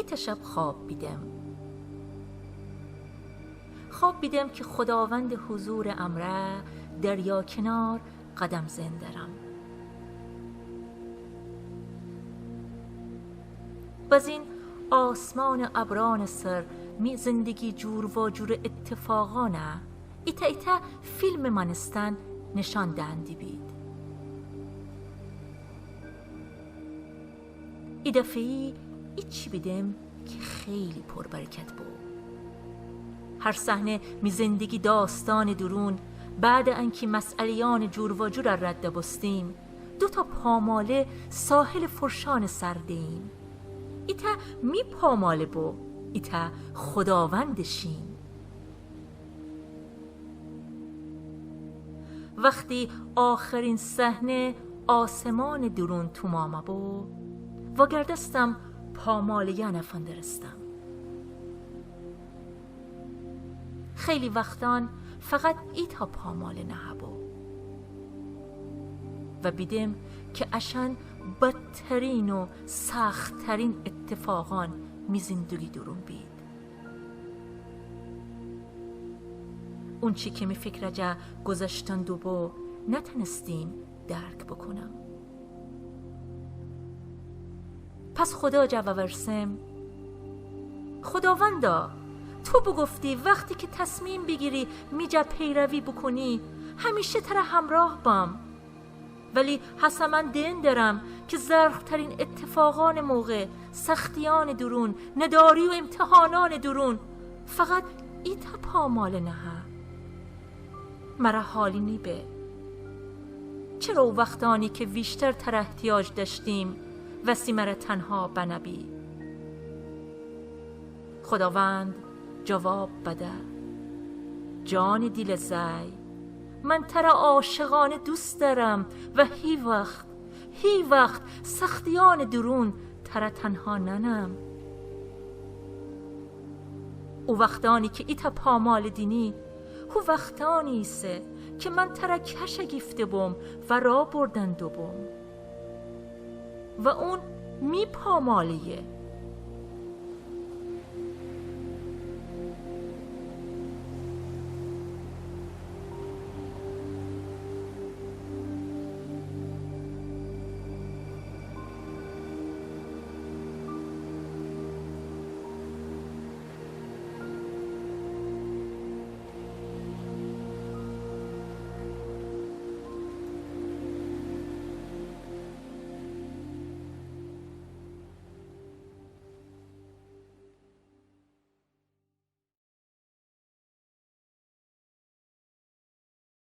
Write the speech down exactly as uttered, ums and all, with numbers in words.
ایتأ شب خوأب بیدم. خوأب بیدم که خوداوندٚ حضورٚ امرأ دریا کنار قدم زئن درم. بزین آسمانٚ ابرأنٚ سر می زندگی جور واجورٚ اتفاقأنه ایتأ ایتأ فیلمٚ مأنستن نشأن دهندی بید. ای دفه‌یی ایچی بیدم که خیلی پربرکت بو. هر صحنه می زندگی داستأنٚ دورون، بعدٚ انکی مسئله‌یأنٚ جور واجور رد بوستیم، دوتأ پاماله ساحلٚ فرشانٚ سر دئیم. ایتأ می پاماله بو، ایتأ خوداوندٚ شین. وختی آخرین صحنه آسمانٚ دورون تومام بو، واگردستم پاماله‌یأنه فندرستم. خیلی وختأن فقط ایتأ پاماله نهه‌بو و بیدم که اشأن بدترین و سخت‌ترین اتفاقأن می زندگی دورون بید. اونچی که می فکرٚ جا گذشتن دوبو نتنستیم درک بوکونم. پس خدا جا وورسم: خوداوندا، تو بوگفتی وختی که تصمیم بیگیری می جا پیروی بوکونی، همیشه تره همراه بم. ولی هسه من دئن درم که زرخ‌ترین اتفاقأنٚ موقع، سختیأنٚ دورون، نداری و امتحانأنٚ دورون، فقط ایتأ پاماله نهه. مره حالی نیبه. چره او وختأنی که ویشتر تره احتیاج دأشتیم، وسی مره تنها بنه‌بی؟ خوداوند جواب بده: جانٚ دیلٚ زأی، من تره عاشقأنه دوست دأرم و هیوخت، هیوخت سختیأنٚ دورون تره تنها ننم. او وختأنی که ایتأ پاماله دینی، هو وختأنی ایسه که من تره کشه گیفته بوم و راه بردن دوبوم. و اون می پاماله‌یه،